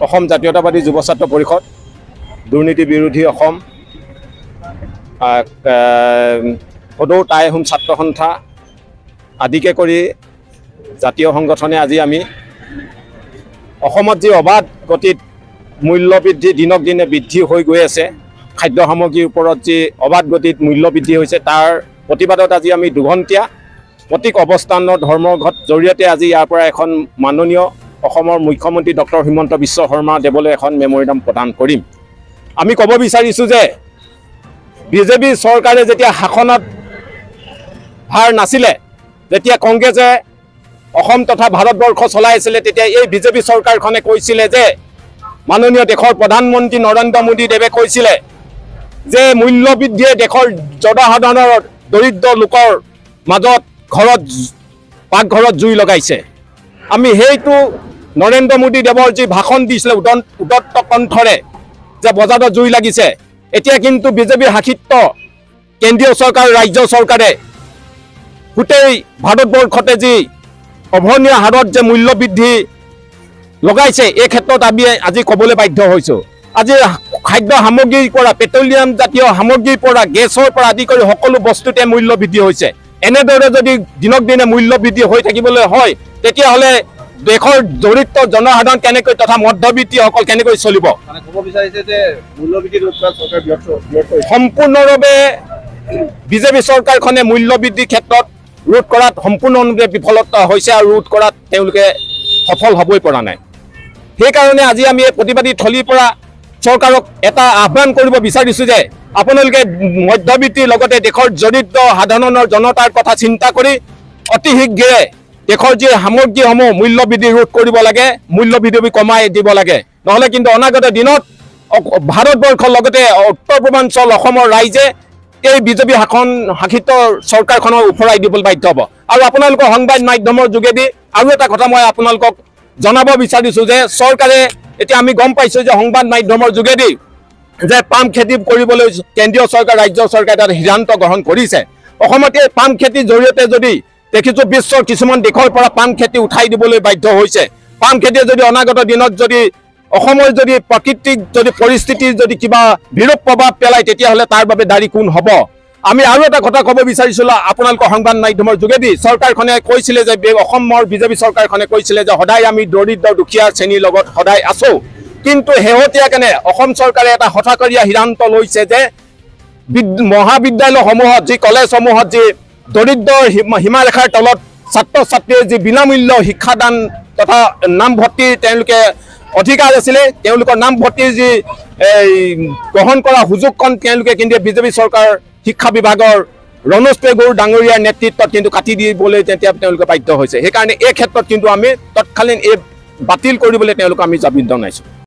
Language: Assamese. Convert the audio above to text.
অসম জাতীয়তাবাদী যুৱ ছাত্ৰ পৰিষদ, দুৰ্নীতি বিৰোধী অসম, সদৌ টাই আহোম ছাত্ৰ সন্থা আদিকে কৰি জাতীয় সংগঠনে আজি আমি অসমত যি অবাধ গতিত মূল্যবৃদ্ধি দিনক দিনে বৃদ্ধি হৈ গৈ আছে, খাদ্য সামগ্ৰীৰ ওপৰত যি অবাধ গতিত মূল্যবৃদ্ধি হৈছে তাৰ প্ৰতিবাদত আজি আমি দুঘণ্টীয়া প্ৰতীক অৱস্থানৰ ধৰ্মঘট জৰিয়তে আজি ইয়াৰ পৰা এখন মাননীয় অসমৰ মুখ্যমন্ত্ৰী ডক্টৰ হিমন্ত বিশ্ব শৰ্মা দেৱলৈ এখন মেম'ৰেণ্ডাম প্ৰদান কৰিম। আমি ক'ব বিচাৰিছোঁ যে বিজেপি চৰকাৰে যেতিয়া শাসনত ভাৰ নাছিলে, যেতিয়া কংগ্ৰেছে অসম তথা ভাৰতবৰ্ষ চলাই আছিলে, তেতিয়া এই বিজেপি চৰকাৰখনে কৈছিলে যে মাননীয় দেশৰ প্ৰধানমন্ত্ৰী নৰেন্দ্ৰ মোদী দেৱে কৈছিলে যে মূল্যবৃদ্ধিয়ে দেশৰ জনসাধাৰণৰ দৰিদ্ৰ লোকৰ মাজত ঘৰত পাকঘৰত জুই লগাইছে। আমি সেইটো নৰেন্দ্ৰ মোদী দেৱৰ যি ভাষণ দিছিলে উদত্ত কণ্ঠৰে যে বজাৰত জুই লাগিছে, এতিয়া কিন্তু বিজেপি শাসিত কেন্দ্ৰীয় চৰকাৰ ৰাজ্য চৰকাৰে গোটেই ভাৰতবৰ্ষতে যি অভনীয় হাৰত যে মূল্যবৃদ্ধি লগাইছে, এই ক্ষেত্ৰত আমি আজি ক'বলৈ বাধ্য হৈছোঁ। আজি খাদ্য সামগ্ৰীৰ পৰা, পেট্ৰলিয়াম জাতীয় সামগ্ৰীৰ পৰা, গেছৰ পৰা আদি কৰি সকলো বস্তুতে মূল্যবৃদ্ধি হৈছে। এনেদৰে যদি দিনক দিনে মূল্যবৃদ্ধি হৈ থাকিবলৈ হয়, তেতিয়াহ'লে দেশৰ দৰিদ্ৰ জনসাধাৰণ কেনেকৈ তথা মধ্যবিত্তীসকল কেনেকৈ চলিব? সম্পূৰ্ণৰূপে বিজেপি চৰকাৰখনে মূল্যবৃদ্ধিৰ ক্ষেত্ৰত ৰোধ কৰাত সম্পূৰ্ণৰূপে বিফলতা হৈছে আৰু ৰোধ কৰাত তেওঁলোকে সফল হ'বই পৰা নাই। সেইকাৰণে আজি আমি এই প্ৰতিবাদী থলীৰ পৰা চৰকাৰক এটা আহ্বান কৰিব বিচাৰিছোঁ যে আপোনালোকে মধ্যবিত্তীৰ লগতে দেশৰ দৰিদ্ৰ সাধাৰণৰ জনতাৰ কথা চিন্তা কৰি অতি শীঘ্ৰে দেশৰ যি সামগ্ৰীসমূহ মূল্যবৃদ্ধি ৰোধ কৰিব লাগে, মূল্যবৃদ্ধি কমাই দিব লাগে। নহ'লে কিন্তু অনাগত দিনত ভাৰতবৰ্ষৰ লগতে উত্তৰ পূৰ্বাঞ্চল অসমৰ ৰাইজে এই বিজেপি শাসিত চৰকাৰখনৰ ওফৰাই দিবলৈ বাধ্য হ'ব। আৰু আপোনালোকৰ সংবাদ মাধ্যমৰ যোগেদি আৰু এটা কথা মই আপোনালোকক জনাব বিচাৰিছোঁ যে চৰকাৰে এতিয়া আমি গম পাইছোঁ যে সংবাদ মাধ্যমৰ যোগেদি যে পাম খেতি কৰিবলৈ কেন্দ্ৰীয় চৰকাৰ ৰাজ্য চৰকাৰে এটা সিদ্ধান্ত গ্ৰহণ কৰিছে। অসমত এই পাম খেতিৰ জৰিয়তে যদি দেখিছোঁ বিশ্বৰ কিছুমান দেশৰ পৰা পাম খেতি উঠাই দিবলৈ বাধ্য হৈছে। পাম খেতিয়ে যদি অনাগত দিনত যদি অসমৰ যদি প্ৰাকৃতিক যদি পৰিস্থিতিৰ যদি কিবা বিৰূপ প্ৰভাৱ পেলায়, তেতিয়াহ'লে তাৰ বাবে দায়ী কোন হ'ব? আমি আৰু এটা কথা ক'ব বিচাৰিছিলোঁ আপোনালোকৰ সংবাদ মাধ্যমৰ যোগেদি, চৰকাৰখনে কৈছিলে যে অসমৰ বিজেপি চৰকাৰখনে কৈছিলে যে সদায় আমি দৰিদ্ৰ দুখীয়া শ্ৰেণীৰ লগত সদায় আছোঁ, কিন্তু শেহতীয়াকেনে অসম চৰকাৰে এটা হঠকাৰীয়া সিদ্ধান্ত লৈছে যে মহাবিদ্যালয়সমূহত যি কলেজসমূহত যি দৰিদ্ৰ সীমাৰেখাৰ তলত ছাত্ৰ ছাত্ৰীৰ যি বিনামূল্য শিক্ষাদান তথা নামভৰ্তিৰ তেওঁলোকে অধিকাৰ আছিলে, তেওঁলোকৰ নামভৰ্তিৰ যি এই গ্ৰহণ কৰা সুযোগকণ তেওঁলোকে কিন্তু বিজেপি চৰকাৰ শিক্ষা বিভাগৰ ৰণোজ পেগুৰ ডাঙৰীয়াৰ নেতৃত্বত কিন্তু কাটি দিবলৈ তেতিয়া তেওঁলোকে বাধ্য হৈছে। সেইকাৰণে এই ক্ষেত্ৰত কিন্তু আমি তৎকালীন এই বাতিল কৰিবলৈ তেওঁলোকক আমি দাবী জনাইছোঁ।